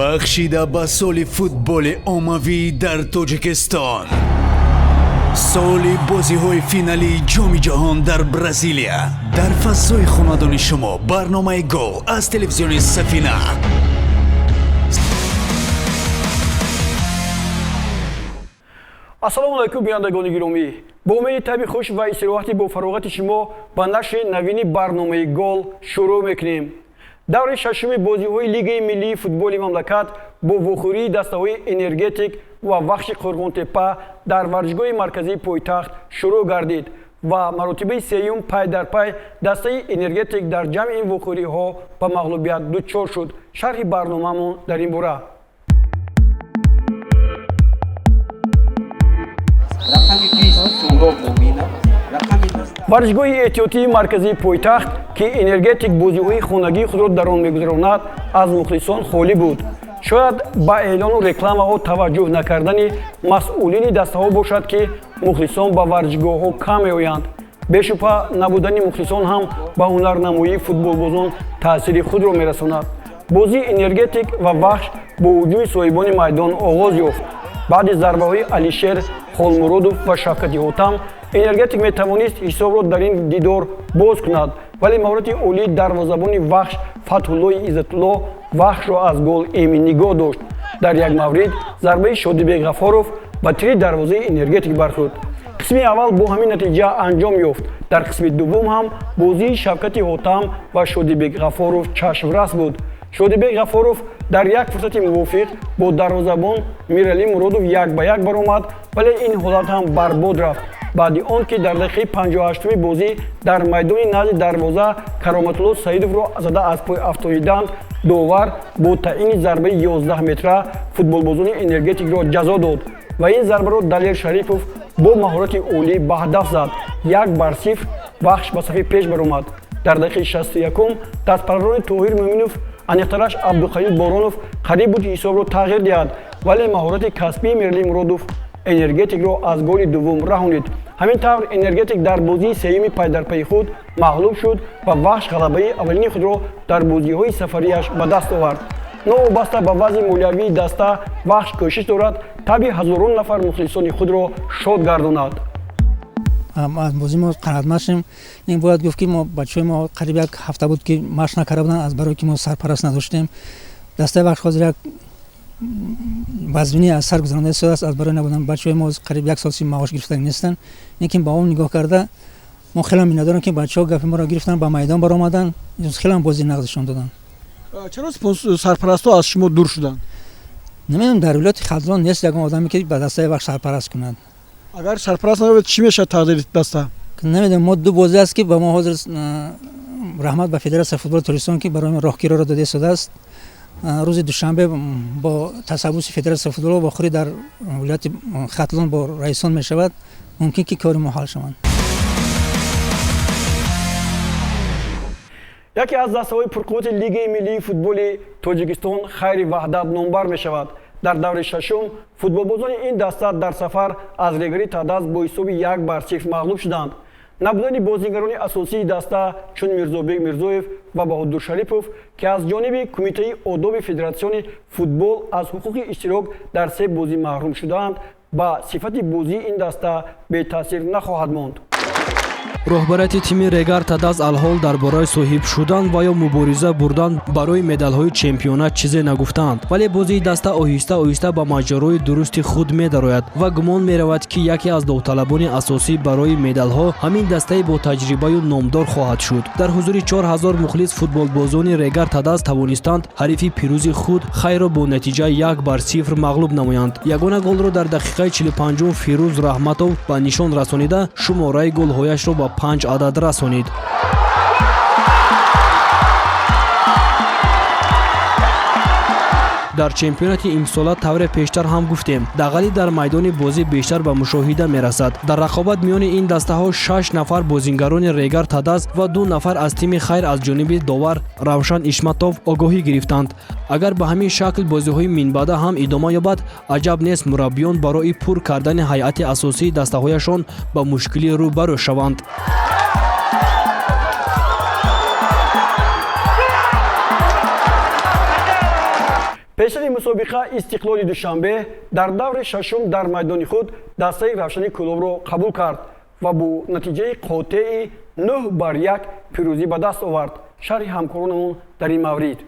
Бахшида ба соли футболи оммавӣ дар Тоҷикистон, соли бозиҳои финалии Ҷоми ҷаҳон дар Бразилия, дар фазои хонадони шумо барномаи «Гол» аз телевизиони Сафина. Ассалому алайкум, бинандагони гиромӣ! Бо умеди таби хуш ва истироҳати бо фароғати шумо ба нашри навини барномаи «Гол» шурӯъ мекунем. Даври шашуми бозиҳои Лигаи миллии футболи мамлакат бо вохӯрии дастаҳои «Энергетик» ва «Вахши» Қӯрғонтеппа дар варзишгоҳи марказии пойтахт шурӯъ гардид ва маротибаи сеюм пай дар пай дастаи «Энергетик» дар ҷамъи ин вохӯриҳо ба мағлубият дучор шуд. Шарҳи барномаамон дар ин бора. Рақами 20 Суҳроб Муминов, рақами Варзишгоҳи эҳтиётии марказии пойтахт, ки «Энергетик» бозиҳои хонагии худро дар он мегузаронад, аз мухлисон холӣ буд. Шояд ба эълону рекламаҳо таваҷҷӯҳ накардани масъулини дастаҳо бошад, ки мухлисон ба варзишгоҳҳо кам меоянд. Бешубҳа, набудани мухлисон ҳам ба ҳунарнамоии футболбозон таъсири худро мерасонад. Бозии «Энергетик» ва «Вахш» бо ҳуҷуми соҳибони майдон оғоз ёфт. Баъди зарбаҳои Алишер Холмуродов ва Шавкати Ҳотам «Энергетик» метавонист ҳисобро дар ин дидор боз кунад, вале маҳорати олии дарвозабони «Вахш» Фатҳуллои Иззатулло «Вахшро» аз гол эмин нигоҳ дошт. Дар як маврид зарбаи Шодибек Ғафоров ба тири дарвозаи «Энергетик» бархӯрд. Қисми аввал бо ҳамин натиҷа анҷом ёфт. Дар қисми дуввум ҳам бозии Шавкати Ҳотам ва Шодибек Ғафоров чашмрас буд. Шодибек Ғафоров дар як фурсати мувофиқ бо дарвозабон Миралӣ Муродов як ба як баромад, вале ин ҳолат ҳам барбод рафт. Баъди он ки дар дақиқаи 58-уми бозӣ дар майдони назди дарвоза Кароматулло Саидовро зада аз пой афтониданд, довар бо таъини зарбаи 11 метра футболбозони «Энергетикро» ҷазо дод ва ин зарбаро Далер Шарипов бо маҳорати олӣ ба ҳадаф зад. 1-0 «Вахш» ба сафи пеш баромад. Дар дақиқаи 61-ум дастпарварони Тоҳир Муъминов, аниқтараш Абдухалил Боронов, қариб буд ҳисобро тағйир диҳад, вале маҳорати касбии Миралӣ Муродов «Энергетикро» аз голи дуввум раҳонид. Ҳамин тавр, «Энергетик» дар бозии сеюми пайдарпайи худ мағлуб шуд ва «Вахш» ғалабаи аввалини худро дар бозиҳои сафарияш ба даст овард. Новобаста ба вазъи молиявии даста, «Вахш» кӯшиш дорад таби ҳазорон нафар мухлисони худро шод гардонад. Аз бозӣ мо қаноатманд шудем. Ин бояд гуфт, ки мо бачаҳои мо қариб як ҳафта буд, ки машқ накарда буданд, аз барое ки мо сарпараст надоштем. Дастаи «Вахш» ҳозир як вазнинӣ аз сар гузаронда истодааст аз барои набудан бачаҳои мо қариб як сол си маош гирифтагӣ нестанд. Лекин ба он нигоҳ карда, мо хеле миннатдорем, ки бачаҳо гапи моро гирифтанд, ба майдон баромаданд, хеле бозии нағз нишон доданд. Чаро сарпарастҳо аз шумо дур шуданд? Намедонам, дар вилояти Хатлон нест ягон одаме, ки ба дастаи «Вахш» сарпараст кунад. Агар сарпараст набошад, чӣ мешавад тақдири даста? Намедонам. Мо ду бозӣ аст, ки ба мо ҳозир, раҳмат ба Федератсияи футболи Тоҷикистон, ки барои мо роҳкироро дода истодааст. Рӯзи душанбе бо ташаббуси Федератсияи футбол вохӯрӣ дар вилояти Хатлон бо раисон мешавад. Мумкин ки кори мо ҳал шаванд. Яке аз дастаҳои пурқуввати Лигаи миллии футболи Тоҷикистон «Хайри Ваҳдат» номбар мешавад. Дар даври шашум футболбозони ин даста дар сафар аз «Регари» Тадаз бо ҳисоби 1-0 мағлуб шуданд. Набудани бозигарони асосии даста, чун Мирзобек Мирзоев ва Баҳодур Шарипов, ки аз ҷониби Кумитаи одоби Федератсиони футбол аз ҳуқуқи иштирок дар се бозӣ маҳрум шудаанд, ба сифати бозии ин даста бетаъсир нахоҳад монд. Роҳбарияти тими «Регар Тадаз» алҳол дар бораи соҳиб шудан ва ё мубориза бурдан барои медалҳои чемпионат чизе нагуфтаанд, вале бозии даста оҳиста оҳиста ба маҷрои дурусти худ медарояд ва гумон меравад, ки яке аз довталабони асосӣ барои медалҳо ҳамин дастаи бо таҷрибаю номдор хоҳад шуд. Дар ҳузури 4000 мухлис футболбозони «Регар Тадаз» тавонистанд ҳарифи пирӯзи худ «Хайро» бо натиҷаи 1-0 мағлуб намоянд. Ягона голро дар дақиқаи 45-ум Фирӯз Раҳматов ба нишон расонида, шумораи голҳояшро ба панҷ адад расонид. Дар чемпионати имсола, тавре пештар ҳам гуфтем, дағалӣ дар майдони бозӣ бештар ба мушоҳида мерасад. Дар рақобат миёни ин дастаҳо шаш нафар бозингарони «Регар Тадаз» ва ду нафар аз тими «Хайр» аз ҷониби довар Равшан Ишматов огоҳӣ гирифтанд. Агар ба ҳамин шакл бозиҳои минбаъда ҳам идома ёбад, аҷаб нест, мураббиён барои пур кардани ҳайати асосии дастаҳояшон ба мушкилӣ рӯ ба рӯ шаванд. Пешари мусобиқа Истиқлоли Душанбе дар даври шашум дар майдони худ дастаи Равшани Кӯлобро қабул кард ва бо натиҷаи қотеи 9-1 пирӯзӣ ба даст овард. Шарҳи ҳамкоронамон дар ин маврид.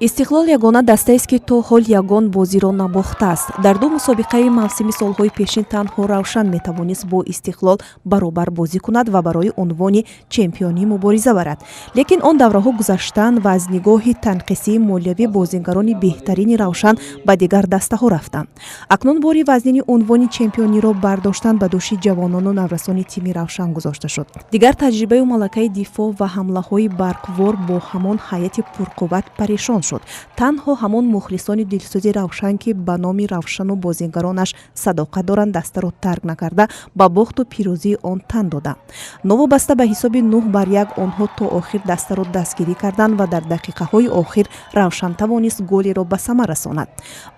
Истиқлол ягона дастаест, ки то ҳол ягон бозиро набохтааст. Дар ду мусобиқаи мавсими солҳои пешин танҳо Равшан метавонист бо Истиқлол баробар бозӣ кунад ва барои унвони чемпионӣ мубориза барад. Лекин он давраҳо гузаштанд ва аз нигоҳи танқисии молиявӣ бозингарони беҳтарини Равшан ба дигар дастаҳо рафтанд. Акнун бори вазнини унвони чемпиониро бардоштан ба дӯши ҷавонону наврасони тими Равшан гузошта шуд. Дигар таҷрибаю малакаи дифоъ ва ҳамлаҳои барқвор бо ҳамон ҳайати пурқувват парешон шуд. Танҳо ҳамон мухлисони дилсӯзи Равшан, ки ба номи Равшану бозингаронаш садоқат доранд, дастаро тарк накарда, ба бохту пирӯзии он тан доданд. Новобаста ба ҳисоби 9-1, онҳо то охир дастаро дастгирӣ карданд ва дар дақиқаҳои охир Равшан тавонист голеро ба самар расонад.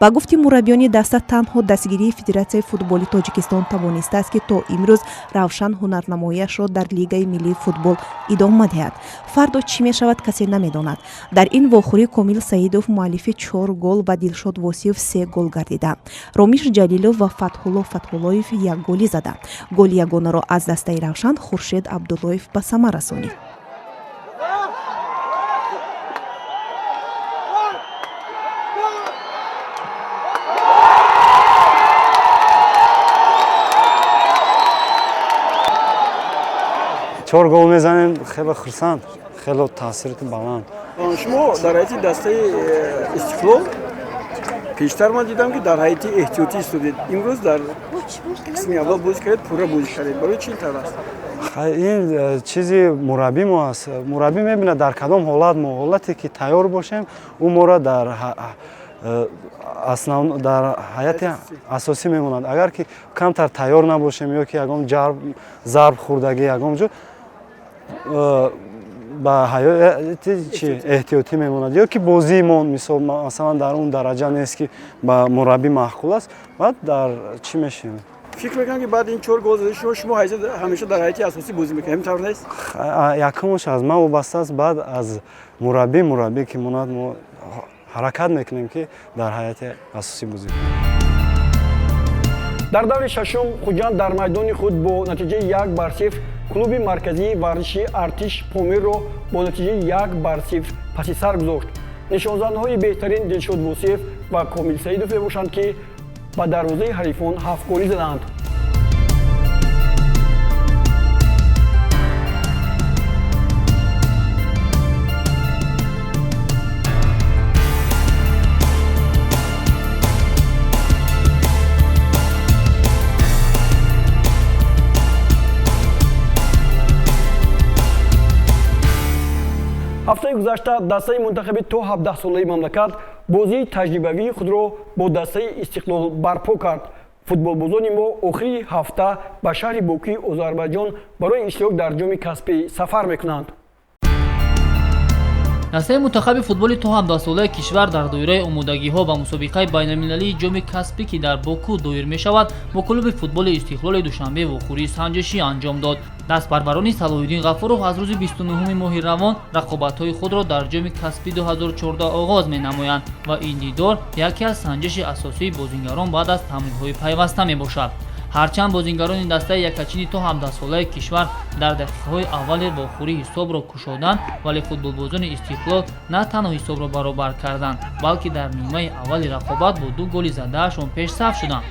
Ба гуфти мураббиёни даста, танҳо дастгирии Федератсияи футболи Тоҷикистон тавонистааст, ки то имрӯз Равшан ҳунарнамоиашро дар Лигаи миллии футбол идома диҳад. Фардо чӣ мешавад, касе намедонад. Дар ин вохӯрӣ Комил Саидов муаллифи чор гол ва Дилшод Восиев се гол гардиданд. Ромиш Ҷалилов ва Фатҳулло Фатҳуллоев як голӣ заданд. Голи ягонаро аз дастаи Равшан Хуршед Абдуллоев ба самар расонид. Чор гол мезанем, хеле хурсанд, хеле таъсироти баланд. Шумо дар ҳайати дастаи Истиқлол пештар ман дидам, ки дар ҳайати эҳтиётӣ истодед. Имрӯз дар қисми аввал бозӣ кардед, пурра бозӣ кардед. Барои чӣ ин тавр аст? Ин чизи мураббӣ мо аст. Мураббӣ мебинад, дар кадом ҳолат мо, ҳолате ки тайёр бошем, ӯ моро дар ҳайати асосӣ мемонад. Агар ки камтар тайёр набошем ё ки ягон зарб хӯрдагӣ ягон ҷо, ба ҳаёти чи эҳтиётӣ мемонад, ё ки бозии мо, мисол, масалан, дар он дараҷа нест, ки ба мураббӣ маъқул аст, баъд дар чӣ мешавем. Фикр мекунам, ки баъд ин чор гол задаи шумо, шумо ҳамеша дар ҳайати асосӣ бозӣ мекунед. Ҳамин тавр нест? Якумаш аз ман вобаста аст, баъд аз мураббӣ. Мураббӣ ки монад, мо ҳаракат мекунем, ки дар ҳайати асосӣ бозӣ кунем. Дар даври шашум Хуҷанд дар майдони худ бо натиҷаи 1-0 клуби марказии варзиши Артиш Помирро бо натиҷаи 1-0 паси сар гузошт. Нишонзанҳои беҳтарин Дилшод Восиев ва Комил Саидов мебошанд, ки ба дарвозаи ҳарифон ҳафтголӣ заданд. Ҳафтаи гузашта дастаи мунтахаби то 17-солаи мамлакат бозии таҷрибавии худро бо дастаи Истиқлол барпо кард. Футболбозони мо охири ҳафта ба шаҳри Бокуи Озарбайҷон барои иштирок дар Ҷоми Каспӣ сафар мекунанд. Дастаи мунтахаби футболи то 17-солаи кишвар дар доираи омодагиҳо ба мусобиқаи байналмилалии Ҷоми Каспӣ, ки дар Боку доир мешавад, бо клуби футболи Истиқлоли Душанбе вохӯрии санҷишӣ анҷом дод. Дастпарварони Салоҳиддин Ғафуров аз рӯзи 29 моҳи равон рақобатҳои худро дар Ҷоми Каспӣ 2014 оғоз менамоянд ва ин дидор яке аз санҷиши асосии бозингарон баъд аз тамринҳои пайваста мебошад. Ҳарчанд бозингарони дастаи якачини то 17-солаи кишвар дар дақиқаҳои аввали вохӯрӣ ҳисобро кушоданд, вале футболбозони Истиқлол на танҳо ҳисобро баробар карданд, балки дар нимаи аввали рақобат бо ду голи задаашон пешсаф шуданд.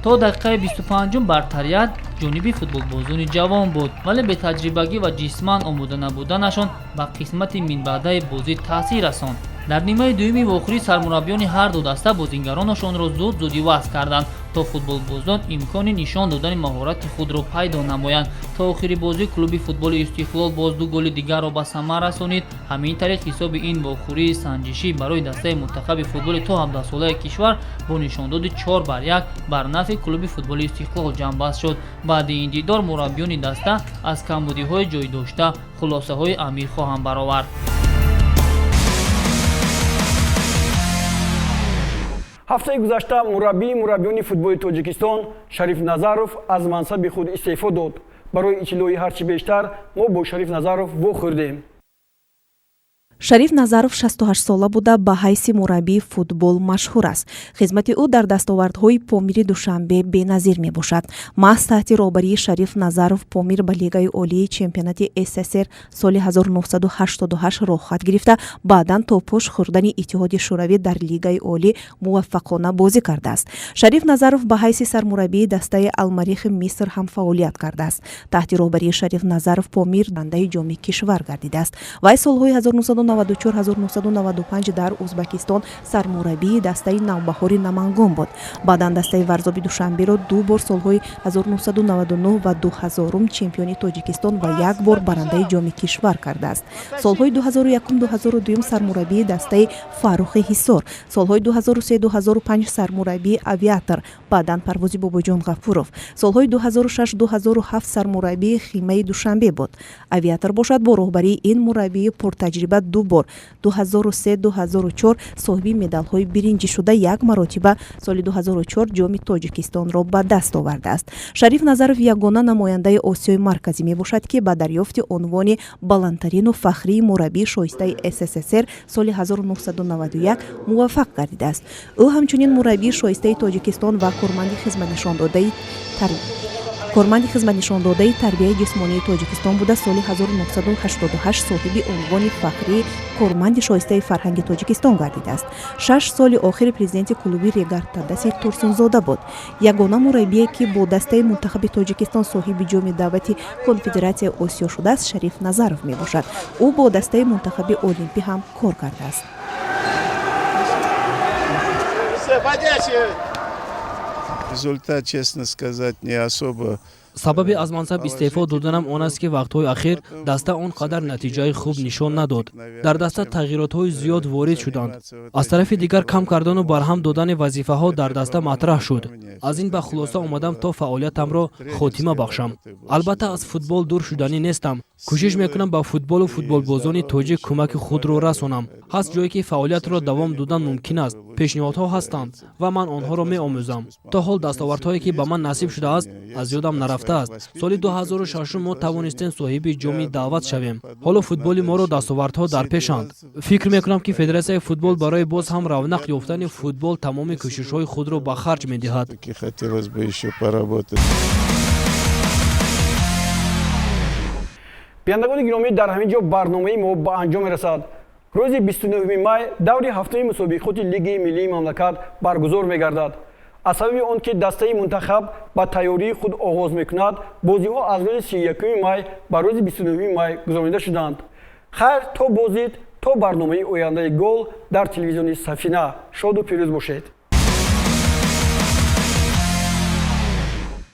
То дақиқаи 25-ум бартарият ҷониби футболбозони ҷавон буд, вале бетаҷрибагӣ ва ҷисман омода набуданашон ба қисмати минбаъдаи бозӣ таъсир расонд. Дар нимаи дуюми вохӯрӣ сармураббиёни ҳар ду даста бозингаронашонро зуд зуд иваз карданд, то футболбозон имкони нишон додани маҳорати худро пайдо намоянд. То охири бозӣ клуби футболи Истиқлол боз ду голи дигарро ба самар расонид. Ҳамин тариқ ҳисоби ин вохӯрии санҷишӣ барои дастаи мунтахаби футболи то 17-солаи кишвар бо нишондоди 4-1 бар нафъи клуби футболи Истиқлол ҷамъбаст шуд. Баъди ин дидор мураббиёни даста аз камбудиҳои ҷой дошта хулосаҳои амиқ хоҳанд баровард. Ҳафтаи гузашта мураббии мураббиёни футболи Тоҷикистон Шариф Назаров аз мансаби худ истеъфо дод. Барои иттилои ҳарчи бештар мо бо Шариф Назаров вохӯрдем. Шариф Назаров 68-сола буда, ба ҳайси мураббии футбол машҳур аст. Хизмати ӯ дар дастовардҳои Помири Душанбе беназир мебошад. Маҳз таҳти роҳбарии Шариф Назаров Помир ба Лигаи олии чемпионати СССР соли 1988 роҳхат гирифта, баъдан то пош хӯрдани Иттиҳоди Шӯравӣ дар Лигаи олӣ муваффақона бозӣ кардааст. Шариф Назаров ба ҳайси сармураббии дастаи Алмарихи Миср ҳам фаъолият кардааст. Таҳти роҳбарии Шариф Назаров Помир барандаи Ҷоми кишвар гардидааст. Вай солҳои 1994-1995 дар Узбакистон сармураббии дастаи Навбаҳори Намангон буд. Баъдан дастаи Варзоби Душанберо ду бор солҳои 1999 ва 2000 чемпиони Тоҷикистон ва як бор барандаи Ҷоми кишвар кардааст. Солҳои 2001-2002 сармураббии дастаи Фаррухи Ҳисор, солҳои 2003-2005 сармураббии Авиатор, баъдан Парвози Бобоҷон Ғафуров, солҳои 2006-2007 сармураббии Химаи Душанбе буд. Авиатор бошад, бо роҳбарии ин мураббии пуртаҷриба ду бор 2003-2004 соҳиби медалҳои биринҷӣ шуда, як маротиба соли 2004 Ҷоми Тоҷикистонро ба даст овардааст. Шариф Назаров ягона намояндаи Осиёи Марказӣ мебошад, ки ба дарёфти унвони баландтарину фахрии мураббии шоистаи СССР соли 1991 муваффақ гардидааст. Ӯ ҳамчунин мураббии шоистаи Тоҷикистон ва корманди хизматнишондодаи тарбияи ҷисмонии Тоҷикистон буда, соли 1988 соҳиби унвони фахрии корманди шоистаи фарҳанги Тоҷикистон гардидааст. 6 соли охири президенти клуби Регар-Тадаси Турсунзода буд. Ягона мураббие, ки бо дастаи мунтахаби Тоҷикистон соҳиби ҷоми даъвати Конфедератсияи Осиё шудааст, Шариф Назаров мебошад. Ӯ бо дастаи мунтахаби Олимпӣ ҳам кор кардааст. Результат, честно сказать, не особо. Сабаби аз мансаб истеъфо доданам он аст, ки вақтҳои ахир даста он қадар натиҷаи хуб нишон надод. Дар даста тағйиротҳои зиёд ворид шуданд. Аз тарафи дигар, кам кардану барҳам додани вазифаҳо дар даста матраҳ шуд. Аз ин ба хулоса омадам, то фаъолиятамро хотима бахшам. Албатта, аз футбол дур шуданӣ нестам. Кӯшиш мекунам ба футболу футболбозони тоҷик кӯмаки худро расонам. Ҳаст ҷое, ки фаъолиятро давом додан мумкин аст. Пешниҳодҳо ҳастанд ва ман онҳоро меомӯзам. То ҳол дастовардҳое, ки ба ман насиб шудааст, аз ёдам нарафтааст. Соли 2006 мо тавонистем соҳиби ҷоми даъват шавем. Ҳоло футболи моро дастовардҳо дар пешанд. Фикр мекунам, ки федератсияи футбол барои боз ҳам равнақ ёфтани футбол тамоми кӯшишҳои худро ба харҷ медиҳад. Бинандагони гиромӣ, дар ҳамин ҷо барномаи мо ба анҷом мерасад. Рӯзи 29 май даври ҳафтуми мусобиқоти Лигаи миллии мамлакат баргузор мегардад. Аз сабаби он ки дастаи мунтахаб ба тайёрии худ оғоз мекунад, бозиҳо аз рӯзи 31 май ба рӯзи 29 май гузаронида шуданд. Хайр, то боздид, то барномаи ояндаи Гол дар телевизиони Сафина. Шоду пирӯз бошед.